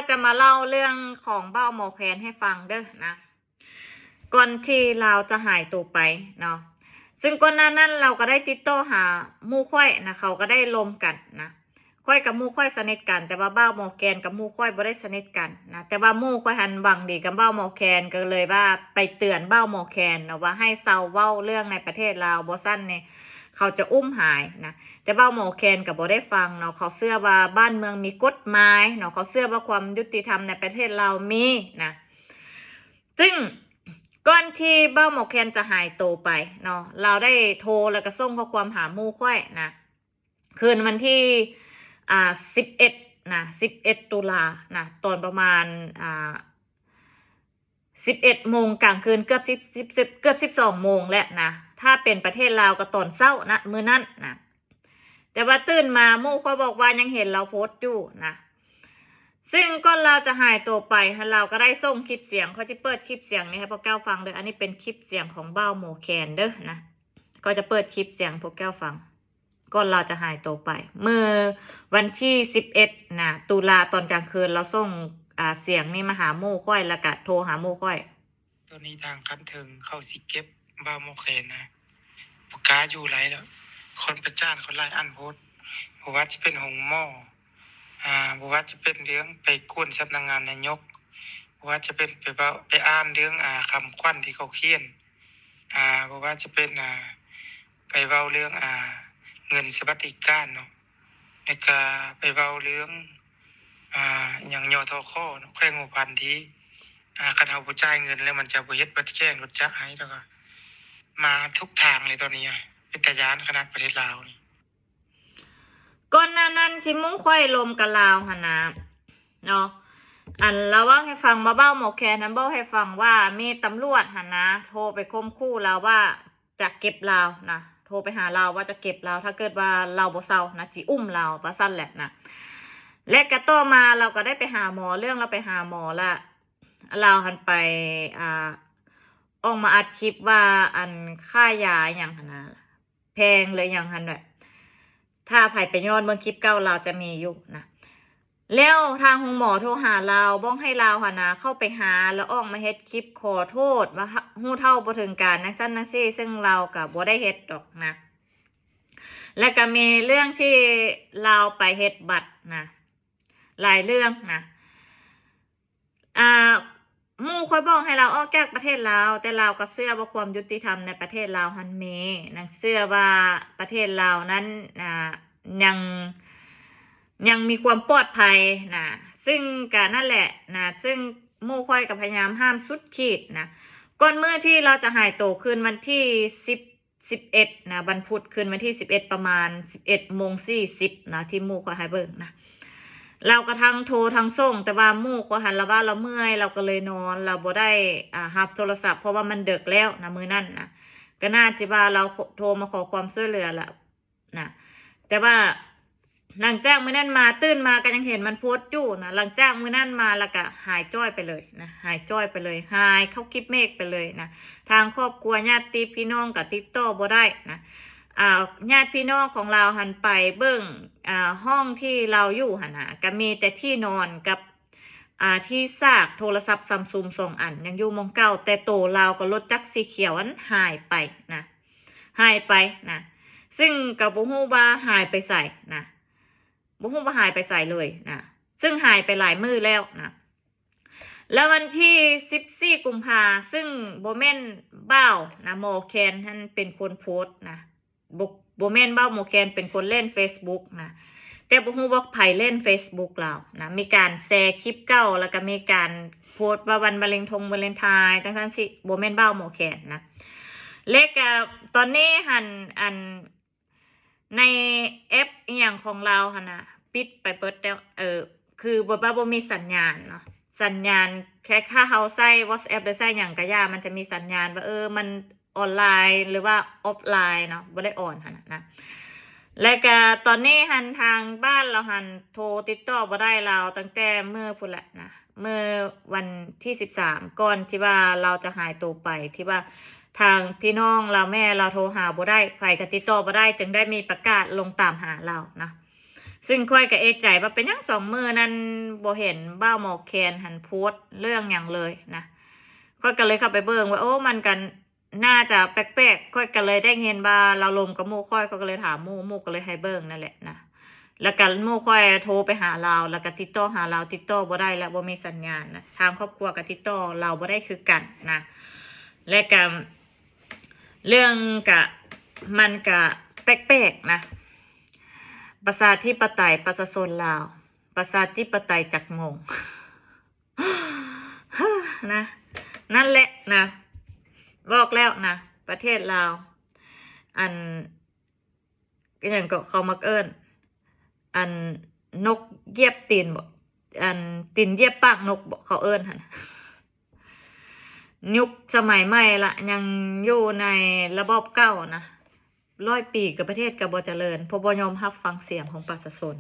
ຈະມາເລົ່າເລື່ອງຂອງບ່າວໝໍແຄນໃຫ້ຟັງເດີນະ ກ່ອນທີ່ລາວຈະຫາຍໂຕໄປເນາະ. ຊຶ່ງກ່ອນໜ້ານັ້ນລາວກໍໄດ້ຕິດຕໍ່ຫາໝູ່ຂ້ອຍນະ ເຂົາກໍໄດ້ລົມກັນນະ. ຂ້ອຍກັບໝູ່ຂ້ອຍສະໜິດກັນ ແຕ່ວ່າບ່າວໝໍແຄນກັບໝູ່ຂ້ອຍບໍ່ໄດ້ສະໜິດກັນນະ. ແຕ່ວ່າໝູ່ຂ້ອຍຫັ້ນຫວັງດີກັບບ່າວໝໍແຄນ ກໍເລີຍວ່າໄປເຕືອນບ່າວໝໍແຄນເນາະ ວ່າໃຫ້ເຊົາເວົ້າເລື່ອງໃນປະເທດລາວ ບໍ່ຊັ້ນນີ້ເຂົາຈະອຸ້ມຫາຍນະ. ແຕ່ບ່າວໝໍແຄນກໍບໍ່ໄດ້ຟັງເນາະ ເຂົາເຊື່ອວ່າບ້ານເມືອງມີກົດໝາຍເນາະ ເຂົາເຊື່ອວ່າຄວາມຍຸຕິທຳໃນປະເທດລາວມີນະ. ຊຶ່ງກ່ອນທີ່ບ່າວໝໍແຄນຈະຫາຍໂຕໄປເນາະ ລາວໄດ້ໂທ ແລ້ວກໍສົ່ງຂໍ້ຄວາມຫາໝູ່ຂ້ອຍນະ ຄືນວັນທີ ອ່າ ສິບເອັດນະ ສິບເອັດຕຸລານະ ຕອນປະມານ ອ່າ ສິບເອັດໂມງກາງຄືນ ເກືອບສິບ ສິບ ເກືອບສິບສອງໂມງແລ້ວນະ. ຖ້າເປັນປະເທດລາວກໍຕອນເຊົ້ານະ ມື້ນັ້ນນະ. ແຕ່ວ່າຕື່ນມາໝູ່ຂ້ອຍບອກວ່າຍັງເຫັນລາວໂພສຢູ່ນະ. ຊຶ່ງກ່ອນລາວຈະຫາຍໂຕໄປຫັ້ນ ລາວກໍໄດ້ສົ່ງຄລິບສຽງ ຂ້ອຍຈະເປີດຄລິບສຽງນີ້ໃຫ້ພວກເຈົ້າຟັງເດີ. ອັນນີ້ເປັນຄລິບສຽງຂອງບ່າວໝໍແຄນເດີນະ. ຂ້ອຍຈະເປີດຄລິບສຽງໃຫ້ພວກເຈົ້າຟັງ ກ່ອນລາວຈະຫາຍໂຕໄປ ມື້ວັນທີສິບເອັດນະ ຕຸລາ ຕອນກາງຄືນ ລາວສົ່ງ ອ່າ ສຽງນີ້ມາຫາໝູ່ຂ້ອຍ ແລ້ວກະໂທຫາໝູ່ຂ້ອຍ. ຕອນນີ້ທາງຂັ້ນເທິງເຂົາຊິເກັບບ່າວໝໍແຄນນະ ບໍ່ກ້າຢູ່ຫຼາຍແລ້ວ. ຄົນປະຈານເຂົາຫຼາຍອັນໂພດ ບໍ່ວ່າຈະເປັນໂຮງໝໍ ອ່າ ບໍ່ວ່າຈະເປັນເລື່ອງໄປກວນສຳນັກງານນາຍົກ, ບໍ່ວ່າຈະເປັນໄປເວົ້າ ໄປອ່ານເລື່ອງ ອ່າ ຄຳຂວັນທີ່ເຂົາຂຽນ, ອ່າ ບໍ່ວ່າຈະເປັນ ອ່າ ໄປເວົ້າເລື່ອງ ອ່າ ເງິນສະຫວັດດີການເນາະ, ແລ້ວກະໄປເວົ້າເລື່ອງ ອ່າ ຫຍັງ ຍທຂ ເນາະ ແຂວງຫົວພັນ ທີ່ ອ່າ ຄັນເຮົາບໍ່ຈ່າຍເງິນແລ້ວ ມັນຈະບໍ່ເຮັດບັດແຂງລົດຈັກໃຫ້, ແລ້ວກໍມາທຸກທາງເລີຍຕອນນີ້. ເປັນຕາຢ້ານຂະໜາດປະເທດລາວນີ້. ກ່ອນໜ້ານັ້ນທີ່ໝູ່ຂ້ອຍລົມກັບລາວຫັ້ນນະເນາະ, ອັນລາວເວົ້າໃຫ້ຟັງວ່າ ບ່າວໝໍແຄນນັ້ນເວົ້າໃຫ້ຟັງວ່າ ມີຕຳຫຼວດຫັ້ນນະ ໂທໄປຂົ່ມຂູ່ລາວວ່າຈະເກັບລາວນະ, ໂທໄປຫາລາວວ່າຈະເກັບລາວ ຖ້າເກີດວ່າລາວບໍ່ເຊົານະ ຊິອຸ້ມລາວ ວ່າຊັ້ນແຫຼະນະ. ແລະກະຕໍ່ມາລາວກໍໄດ້ໄປຫາໝໍ, ເລື່ອງລາວໄປຫາໝໍລະ ລາວຫັ້ນໄປ ອ່າ ອອກມາອັດຄລິບວ່າ ອັນ ຄ່າຢາອີ່ຫຍັງຫັ້ນນະ ແພງເລີຍຫຍັງຫັ້ນແຫຼະ. ຖ້າໃຜໄປຍ້ອນເບິ່ງຄລິບເກົ່າ ລາວຈະມີຢູ່ນະ. ແລ້ວທາງໂຮງໝໍໂທຫາລາວ ບອກໃຫ້ລາວຫັ້ນນະ ເຂົ້າໄປຫາ ແລ້ວອອກມາເຮັດຄລິບຂໍໂທດວ່າ ຫ- ຮູ້ເທົ່າບໍ່ເຖິງການ ຈັ່ງຊັ້ນຈັ່ງຊີ້, ເຊິ່ງລາວກະບໍ່ໄດ້ເຮັດດອກນະ. ແລ້ວກະມີເລື່ອງທີ່ລາວໄປເຮັດບັດນະ ຫຼາຍເລື່ອງນະ. ອ່າ ໝູ່ຂ້ອຍບອກໃຫ້ລາວອອກຈາກປະເທດລາວ, ແຕ່ລາວກໍເຊື່ອວ່າຄວາມຍຸຕິທຳໃນປະເທດລາວຫັ້ນມີ, ນາງເຊື່ອວ່າປະເທດລາວນັ້ນ ອ່າ ຍັງ ຍັງມີຄວາມປອດໄພນະ, ຊຶ່ງກະນັ້ນແຫຼະນະ, ຊຶ່ງໝູ່ຂ້ອຍກໍພະຍາຍາມຫ້າມສຸດຂີດນະ. ກ່ອນມື້ທີ່ລາວຈະຫາຍໂຕ ຄືນວັນທີສິບ ສິບເອັດນະ ວັນພຸດ ຄືນວັນທີສິບເອັດ ປະມານສິບເອັດໂມງສີ່ສິບນະ ທີ່ໝູ່ຂ້ອຍໃຫ້ເບິ່ງນະ. ລາວກໍທັງໂທທັງສົ່ງ, ແຕ່ວ່າໝູ່ຂ້ອຍຫັ້ນລາວວ່າລາວເມື່ອຍ ລາວກໍເລີຍນອນ, ລາວບໍ່ໄດ້ ອ່າ ຮັບໂທລະສັບ ເພາະວ່າມັນເດິກແລ້ວນະ ມື້ນັ້ນນະ. ກໍໜ້າຈະວ່າລາວໂທມາຂໍຄວາມຊ່ວຍເຫຼືອລະນະ. ແຕ່ວ່າຫຼັງຈາກມື້ນັ້ນມາ ຕື່ນມາກໍຍັງເຫັນມັນໂພສຢູ່ນະ. ຫຼັງຈາກມື້ນັ້ນມາລະກະຫາຍຈ້ອຍໄປເລີຍນະ, ຫາຍຈ້ອຍໄປເລີຍ, ຫາຍເຂົ້າກິບເມກໄປເລີຍນະ. ທາງຄອບຄົວຍາດຕິພີ່ນ້ອງກໍຕິດຕໍ່ບໍ່ໄດ້ນະ. ອ່າ ຍາດພີ່ນ້ອງຂອງລາວຫັ້ນໄປເບິ່ງ ອ່າ ຫ້ອງທີ່ລາວຢູ່ຫັ້ນນະ ກໍມີແຕ່ທີ່ນອນກັບ ອ່າ ທີ່ຊາກໂທລະສັບຊຳຊຸງສອງອັນ ຍັງຢູ່ໝ່ອງເກົ່າ, ແຕ່ໂຕລາວກັບລົດຈັກສີຂຽວຫັ້ນຫາຍໄປນະ, ຫາຍໄປນະ. ຊຶ່ງກໍບໍ່ຮູ້ວ່າຫາຍໄປໃສນະ, ບໍ່ຮູ້ວ່າຫາຍໄປໃສເລີຍນະ, ຊຶ່ງຫາຍໄປຫຼາຍມື້ແລ້ວນະ. ແລ້ວວັນທີສິບສີ່ກຸມພາ ຊຶ່ງບໍ່ແມ່ນບ່າວນະ ໝໍແຄນຫັ້ນເປັນຄົນໂພສນະ, ບໍ່ ບໍ່ແມ່ນບ່າວໝໍແຄນເປັນຄົນຫຼິ້ນເຟສບຸກນະ, ແຕ່ບໍ່ຮູ້ວ່າໃຜຫຼິ້ນເຟສບຸກລາວນະ. ມີການແຊຄລິບເກົ່າ ແລ້ວກໍມີການໂພສວ່າວັນວາເລັນທງວາເລັນທາຍ ຈັ່ງຊັ້ນຊິ ບໍ່ແມ່ນບ່າວໝໍແຄນນະ. ແລະກະຕອນນີ້ຫັ້ນ ອັນ ໃນແອັບອີ່ຫຍັງຂອງລາວຫັ້ນນະ ປິດໄປເບິດແລ້ວ, ເອີ ຄືແບບວ່າບໍ່ມີສັນຍານເນາະ, ສັນຍານ ແຄ່ຖ້າເຮົາໃຊ້ WhatsApp ຫຼືໃຊ້ຫຍັງກະຢ່າ ມັນຈະມີສັນຍານວ່າ ເອີ ມັນອອນລາຍ ຫຼືວ່າອອຟລາຍເນາະ, ບໍ່ໄດ້ອອນຫັ້ນນະ. ແລະກະຕອນນີ້ຫັ້ນ ທາງບ້ານລາວຫັ້ນໂທຕິດຕໍ່ບໍ່ໄດ້ລາວຕັ້ງແຕ່ມື້ພຸ້ນແຫຼະນະ, ມື້ວັນທີສິບສາມ ກ່ອນທີ່ວ່າລາວຈະຫາຍໂຕໄປ ທີ່ວ່າ ທາງພີ່ນ້ອງລາວ ແມ່ລາວໂທຫາບໍ່ໄດ້, ໃຜກໍຕິດຕໍ່ບໍ່ໄດ້, ຈຶ່ງໄດ້ມີປະກາດລົງຕາມຫາລາວນະ. ຊຶ່ງຂ້ອຍກໍເອະໃຈວ່າເປັນຫຍັງສອງມື້ນັ້ນບໍ່ເຫັນບ່າວໝໍແຄນຫັ້ນໂພສເລື່ອງຫຍັງເລີຍນະ. ຂ້ອຍກໍເລີຍເຂົ້າໄປເບິ່ງວ່າ ໂອ້ ມັນກໍໜ້າຈະແປກໆ. ຂ້ອຍກໍເລີຍໄດ້ເຫັນວ່າລາວລົມກັບໝູ່ຂ້ອຍ ຂ້ອຍກໍເລີຍຖາມໝູ່ ໝູ່ກໍເລີຍໃຫ້ເບິ່ງນັ້ນແຫຼະນະ. ແລ້ວກໍໝູ່ຂ້ອຍໂທໄປຫາລາວ ແລ້ວກໍຕິດຕໍ່ຫາລາວ ຕິດຕໍ່ບໍ່ໄດ້ແລ້ວ ບໍ່ມີສັນຍານນະ. ທາງຄອບຄົວກໍຕິດຕໍ່ລາວບໍ່ໄດ້ຄືກັນນະ. ແລ້ວກໍເລື່ອງກະ ມັນກະແປກໆນະ. ປະຊາທິປະໄຕປະຊາຊົນລາວ ປະຊາທິປະໄຕຈັກໂມງ? ນະ ນັ້ນແຫຼະນະ ບອກແລ້ວນະ ປະເທດລາວ ອັນ ອີຫຍັງເກາະ ເຂົາມັກເອີ້ນ ອັນ ນົກຢຽບຕີນບໍ ອັນ ຕີນຢຽບປາກນົກບໍ ເຂົາເອີ້ນຫັ້ນ. ຍຸກສະໄໝໃໝ່ລະ ຍັງຢູ່ໃນລະບອບເກົ່ານະ. ຮ້ອຍປີກໍປະເທດກໍບໍ່ຈະເລີນ ເພາະບໍ່ຍອມຮັບຟັງສຽງຂອງປະຊາຊົນ.